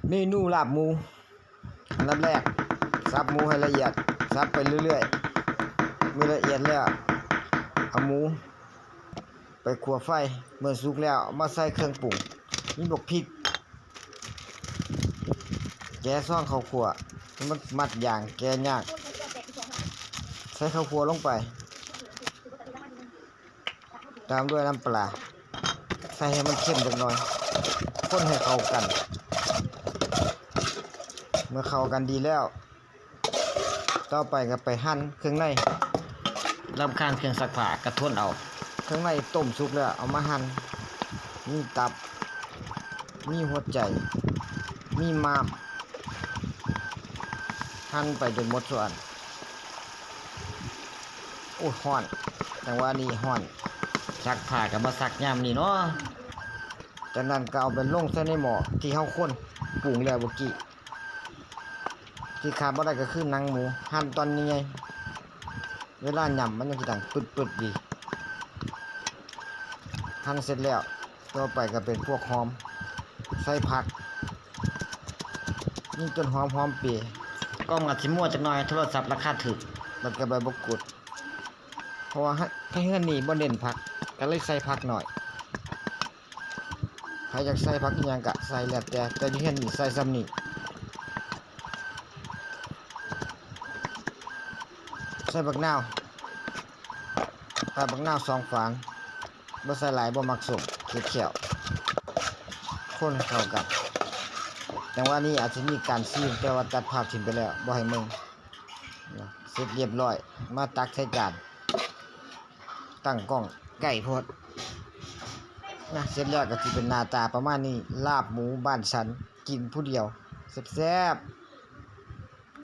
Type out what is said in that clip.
ເມນູລາບໝູ. ອັນດັບແລກ ສັບໝູໃຫ້ລະອຽດ, ສັບໄປເລື້ອຍໆ ເມື່ອລະອຽດແລ້ວ ເອົາໝູໄປຂົ້ວໄຟ, ເມື່ອສຸກແລ້ວເອົາມາໃສ່ເຄື່ອງປຸງ, ມີບັກພິກ, ແກະຊອງເຂົ້າຂົ້ວ, ມັນມັດຢ່າງແກະຍາກ, ໃສ່ເຂົ້າຂົ້ວລົງໄປ. ຕາມດ້ວຍນ້ຳປາ ໃສ່ໃຫ້ມັນເຂັ້ມຈັກໜ່ອຍ, ຄົນໃຫ້ເຂົ້າກັນ. ເມື່ອເຂົ້າກັນດີແລ້ວ, ຕໍ່ໄປກໍໄປຫັ່ນເຄື່ອງໃນ. ລຳຄານເຄື່ອງຊັກຜ້າກໍທົນເອົາ. ເຄື່ອງໃນຕົ້ມສຸກແລ້ວເອົາມາຫັ່ນ, ມີຕັບ, ມີຫົວໃຈ, ມີມ້າມ, ຫັ່ນໄປຈົນໝົດສ່ວນ. ໂອ້ຍ ຮ້ອນ, ຈັງຫວະນີ້ຮ້ອນ, ຊັກຜ້າກໍມາຊັກຍາມນີ້ເນາະ. ຈາກນັ້ນກໍເອົາໄປລົງໃສ່ໃນໝໍ້ທີ່ເຮົາຄົນປຸງແລ້ວເມື່ອກີ້. ທີ່ຂາດບໍ່ໄດ້ກໍຄືໜັງໝູ, ຫັ່ນຕອນໃຫຍ່ໆ, ເວລາຫຍ້ຳມັນຍັງຊິດັງປຶດໆຢູ່. ຫັ່ນເສັດແລ້ວ, ຕໍ່ໄປກໍເປັນພວກຫອມ, ໃສ່ຜັກ, ມີຕົ້ນຫອມ, ຫອມເປ, ກ້ອງອາດຊິມົວຈັກໜ່ອຍ, ໂທລະສັບລາຄາຖືກ, ແລ້ວກໍໃບບັກກູດ. ເພາະວ່າໃຫ້ເຮືອນນີ້ບໍ່ເນັ້ນຜັກ, ກໍເລີຍໃສ່ຜັກໜ້ອຍ. ໃຜຢາກໃສ່ຜັກອີ່ຫຍັງກະໃສ່ແລ້ວແຕ່, ແຕ່ຢູ່ເຮືອນນີ້ໃສ່ສ່ຳນີ້. ໃສ່ບັກນາວ, ປາດບັກນາວສອງຝານ, ບໍ່ໃສ່ຫຼາຍ, ບໍ່ມັກສົ້ມ, ເຜັດແຂ້ວ. ຄົນໃຫ້ເຂົ້າກັນ. ຈັງຫວະນີ້ອາດຊິມີການຊີມ, ແຕ່ວ່າຕັດພາບຖິ້ມໄປແລ້ວ, ບໍ່ໃຫ້ເບິ່ງ. ເສັດລຽບຮ້ອຍ, ມາຕັກໃສ່ຈານ. ຕັ້ງກ້ອງໃກ້ໂພດນະ. ເສັດແລ້ວກໍຊິເປັນໜ້າຕາປະມານນີ້, ລາບໝູບ້ານສັນ, ກິນຜູ້ດຽວ ແຊບໆ.